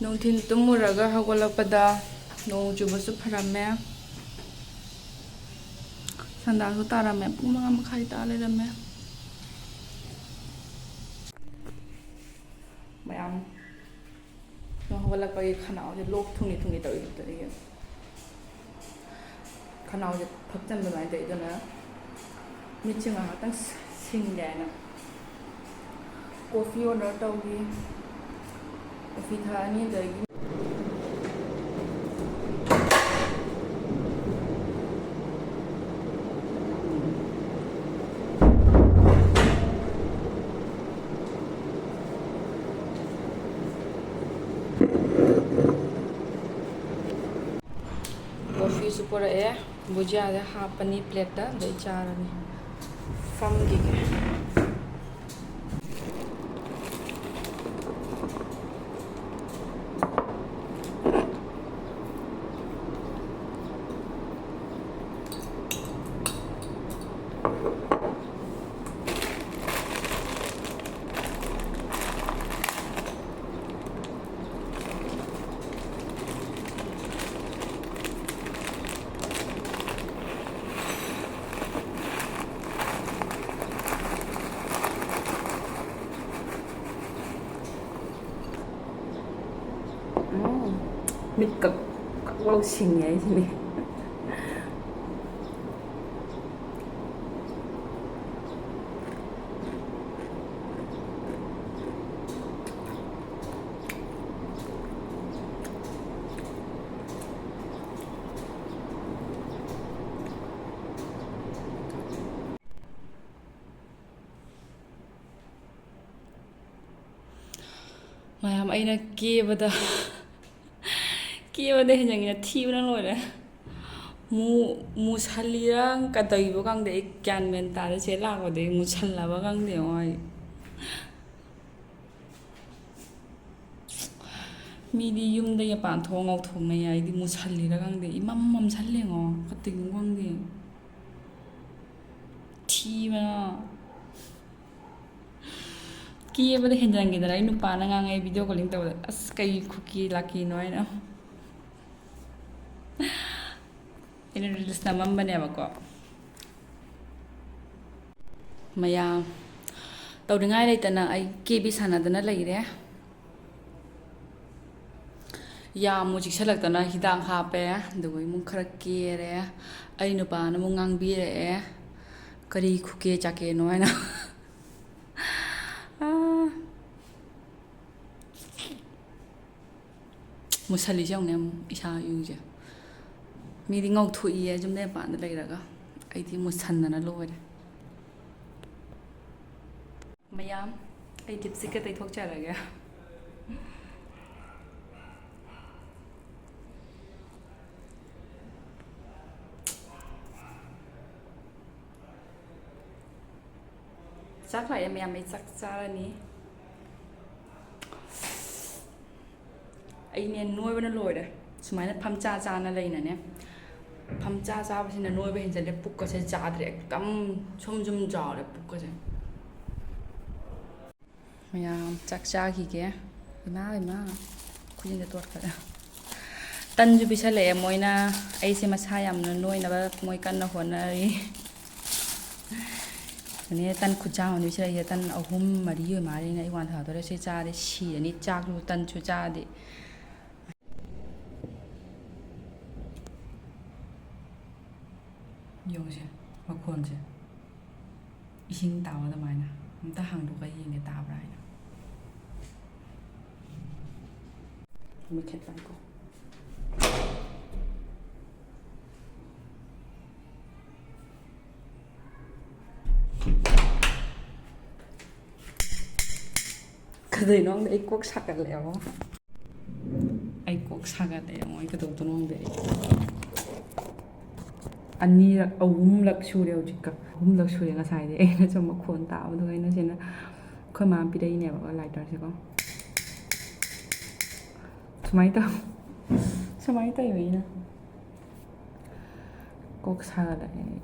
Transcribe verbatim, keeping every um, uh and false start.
ꯅꯨꯡꯊꯤꯜ ꯇꯨꯝꯃꯨꯔꯒ ꯍꯧꯒꯠꯂꯛꯄꯗ ꯅꯣꯡ ꯆꯨꯕꯁꯨ ꯐꯔꯝꯃꯦ꯫ ꯁꯟꯗꯥꯁꯨ ꯇꯥꯔꯝꯃꯦ꯫ ꯄꯨꯡ ꯃꯉꯥ ꯃꯈꯥꯏ ꯇꯥ ꯂꯩꯔꯝꯃꯦ꯫ ꯃꯌꯥꯝ ꯍꯧꯒꯠꯂꯛꯄꯒꯤ ꯈꯅꯥꯎꯁꯦ ꯂꯣꯛ ꯊꯨꯡꯉꯤ ꯊꯨꯡꯉꯤ ꯇꯧꯔꯤꯕꯗꯒꯤ ꯈꯅꯥꯎꯁꯦ ꯐꯛꯆꯟꯕ ꯑꯗꯨꯃꯥꯏꯅ ꯇꯧꯋꯤ꯫ ꯑꯗꯨꯅ ꯃꯤꯠꯁꯦ ꯉꯥꯏꯍꯥꯛꯇꯪ ꯁꯤꯡꯒꯦ ꯍꯥꯏꯅ ꯀꯣꯐꯤ ꯑꯣꯔꯗꯔ ꯇꯧꯈꯤ꯫ ꯀꯣꯐꯤ ꯊꯛꯑꯅꯤ꯫ ꯑꯗꯒꯤ ꯀꯣꯐꯤꯁꯨ ꯄꯨꯔꯛꯑꯦ꯫ ꯕꯨꯖꯤꯌꯥꯁꯦ ꯍꯥꯞꯄꯅꯤ ꯄ꯭ꯂꯦꯠꯇ, ꯑꯗꯩ ꯆꯥꯔꯅꯤ꯫ ꯐꯝꯈꯤꯒꯦ꯫ ꯎꯝ, ꯃꯤꯠꯀ ꯀꯛ ꯂꯥꯎ ꯁꯤꯡꯉꯦ ꯑꯩꯁꯤꯅꯦ꯫ ꯃꯌꯥꯝ, ꯑꯩꯅ ꯀꯦꯕꯗ, ꯀꯦꯕꯗ ꯍꯦꯟꯖꯟꯒꯦꯅ ꯊꯤꯕꯅ ꯂꯣꯏꯔꯦ꯫ ꯃꯨ-, ꯃꯨꯁꯜꯂꯤꯔ ꯀꯗꯧꯏꯕ ꯈꯪꯗꯦ꯫ ꯑꯩ ꯒ꯭ꯌꯥꯟ ꯃꯦꯟ ꯇꯥꯗꯦ꯫ ꯆꯦ ꯂꯥꯛꯄꯗꯒꯤ ꯃꯨꯁꯜꯂꯕ ꯈꯪꯗꯦ ꯉꯣ ꯑꯩ꯫ ꯃꯤꯗꯤ ꯌꯨꯝꯗꯒꯤ ꯃꯄꯥꯟ ꯊꯣꯛꯑ ꯉꯧꯊꯣꯛꯅꯩ, ꯑꯩꯗꯤ ꯃꯨꯁꯜꯂꯤꯔ ꯈꯪꯗꯦ, ꯏꯃꯝ ꯃꯝꯁꯜꯂꯦꯉꯣ, ꯀꯩꯗꯧꯔꯤꯅꯣ ꯈꯪꯗꯦ꯫ ꯊꯤꯕꯅ꯫ ꯀꯦꯕꯗ ꯍꯦꯟꯖꯟꯈꯤꯗꯅ ꯑꯩ ꯅꯨꯄꯥꯅ ꯉꯥꯡꯉꯦ video calling ꯇꯧꯕꯗ, "ꯑꯁ, ꯀꯩ ꯈꯨꯀꯦ ꯂꯥꯛꯀꯤꯅꯣ?" ꯍꯥꯏꯅ꯫ ꯑꯩꯅ reels ꯅꯝꯃꯝꯕꯅꯦꯕꯀꯣ꯫ ꯃꯌꯥꯝ, ꯇꯧꯅꯤꯡꯉꯥꯏ ꯂꯩꯇꯅ ꯑꯩ ꯀꯦꯕꯤ ꯁꯥꯟꯅꯗꯅ ꯂꯩꯔꯦ꯫ ꯌꯥ ꯑꯃꯨꯛ ꯆꯤꯛꯁꯜꯂꯛꯇꯅ ꯍꯤꯗꯥꯛ ꯍꯥꯞꯄꯦ, ꯑꯗꯨꯒ ꯏꯃꯨꯡ ꯈꯔ ꯀꯦꯔꯦ꯫ ꯑꯩ ꯅꯨꯄꯥꯅ ꯑꯃꯨꯛ ꯉꯥꯡꯕꯤꯔꯛꯑꯦ, "ꯀꯔꯤ ꯈꯨꯀꯦ ꯆꯥꯀꯦꯅꯣ?" ꯍꯥꯏꯅ꯫ ꯑꯥ꯫ ꯃꯨꯁꯜꯂꯤꯁꯦ ꯌꯦꯡꯉꯨꯅꯦ ꯑꯃꯨꯛ ꯏꯁꯥ ꯏꯔꯨꯁꯦ꯫ ꯃꯤꯗꯤ ꯉꯧꯊꯣꯛꯏꯌꯦ ꯌꯨꯝꯗ ꯃꯄꯥꯟꯗ ꯂꯩꯔꯒ꯫ ꯑꯩꯗꯤ ꯃꯨꯁꯟꯗꯅ ꯂꯣꯏꯔꯦ꯫ ꯃꯌꯥꯝ, ꯑꯩ lipstickꯀ ꯇꯩꯊꯣꯛꯆꯔꯒꯦ꯫ ꯆꯥꯛ ꯂꯥꯛꯑꯦ ꯃꯌꯥꯝ, ꯑꯩ ꯆꯥꯛ ꯆꯥꯔꯅꯤ꯫ ꯑꯩꯅꯦ ꯅꯣꯏꯕꯅ ꯂꯣꯏꯔꯦ꯫ ꯁꯨꯃꯥꯏꯅ ꯐꯝꯆꯥ ꯆꯥꯅ ꯂꯩꯅꯅꯦ꯫ ꯐꯝꯆꯥ ꯆꯥꯕꯁꯤꯅ ꯅꯣꯏꯕ ꯍꯦꯟꯖꯜꯂꯦ꯫ ꯄꯨꯛꯀꯁꯦ ꯆꯥꯗ꯭ꯔꯦ꯫ ꯑꯦꯛꯗꯝ ꯁꯨꯝ ꯁꯨꯝ ꯆꯥꯎꯔꯦ ꯄꯨꯛꯀꯁꯦ꯫ ꯃꯌꯥꯝ ꯆꯥꯛ ꯆꯥꯈꯤꯒꯦ꯫ ꯏꯃꯥ, ꯏꯃꯥ꯫ ꯈꯨꯖꯤꯟꯗ ꯇꯣꯠꯈ꯭ꯔꯦ꯫ ꯇꯟꯁꯨ ꯄꯤꯁꯜꯂꯛꯑꯦ ꯃꯣꯏꯅ꯫ ꯑꯩꯁꯦ ꯃꯁꯥ ꯌꯥꯝꯅ ꯅꯣꯏꯅꯕ ꯃꯣꯏ ꯀꯟꯅ ꯍꯣꯠꯅꯔꯤ꯫ ꯑꯗꯨꯅꯦ ꯇꯟ ꯈꯨꯠꯆꯥ ꯑꯃ ꯄꯤꯁꯜꯂꯛꯏꯁꯦ꯫ ꯇꯟ ꯑꯍꯨꯝ ꯃꯔꯤ ꯑꯣꯏ ꯃꯥꯜꯂꯦ꯫ ꯑꯩꯅ ꯑꯩ ꯋꯥꯟ ꯊꯥꯗꯣꯔꯦ꯫ ꯁꯤ ꯆꯥꯔꯦ ꯁꯤꯔꯅꯤ꯫ ꯆꯥꯛꯁꯨ ꯇꯟꯁꯨ ꯆꯥꯗꯦ꯫ ꯌꯦꯡꯉꯨꯁꯦ ꯃꯈꯣꯟꯁꯦ꯫ ꯏꯁꯤꯡ ꯇꯥꯕ ꯑꯗꯨꯃꯥꯏꯅ꯫ ꯑꯝꯇ ꯍꯥꯡꯗꯣꯛꯑꯒ ꯌꯦꯡꯒꯦ ꯇꯥꯕ꯭ꯔꯥ ꯍꯥꯏꯅ꯫ ꯃꯨꯊꯠꯄ ꯉꯥꯏꯈꯣ꯫ ꯀꯗꯩꯅꯣ ꯈꯪꯗꯦ, ꯑꯩ ꯀꯣꯛ ꯁꯥꯒꯠꯂꯛꯑꯦꯕꯣ꯫ ꯑꯩ ꯀꯣꯛ ꯁꯥꯒꯠꯂꯛꯑꯦ ꯌꯦꯡꯉꯣ, ꯑꯩ ꯀꯩꯗꯧꯗꯣꯏꯅꯣ ꯈꯪꯗꯦ꯫ ꯑꯩ ꯑꯅꯤꯔꯛ, ꯑꯍꯨꯝꯂꯛ ꯁꯨꯔꯦ ꯍꯧꯖꯤꯛꯀ꯫ ꯑꯍꯨꯝꯂꯛ ꯁꯨꯔꯦ ꯉꯁꯥꯏꯗꯤ꯫ ꯑꯩꯅ ꯁꯨꯝ ꯃꯈꯣꯟ ꯇꯥꯕꯗꯨꯒ ꯑꯩꯅ ꯁꯤꯅ ꯑꯩꯈꯣꯏ ꯃꯥꯅ ꯄꯤꯔꯛꯏꯅꯦꯕꯀꯣ, lighterꯁꯦꯀꯣ꯫ ꯁꯨꯃꯥꯏꯅ ꯇꯧ-, ꯁꯨꯃꯥꯏꯅ ꯇꯧꯋꯦ ꯑꯩꯅ꯫ ꯀꯣꯛ ꯁꯥꯒꯠꯂꯛꯑꯦ ꯑꯩ꯫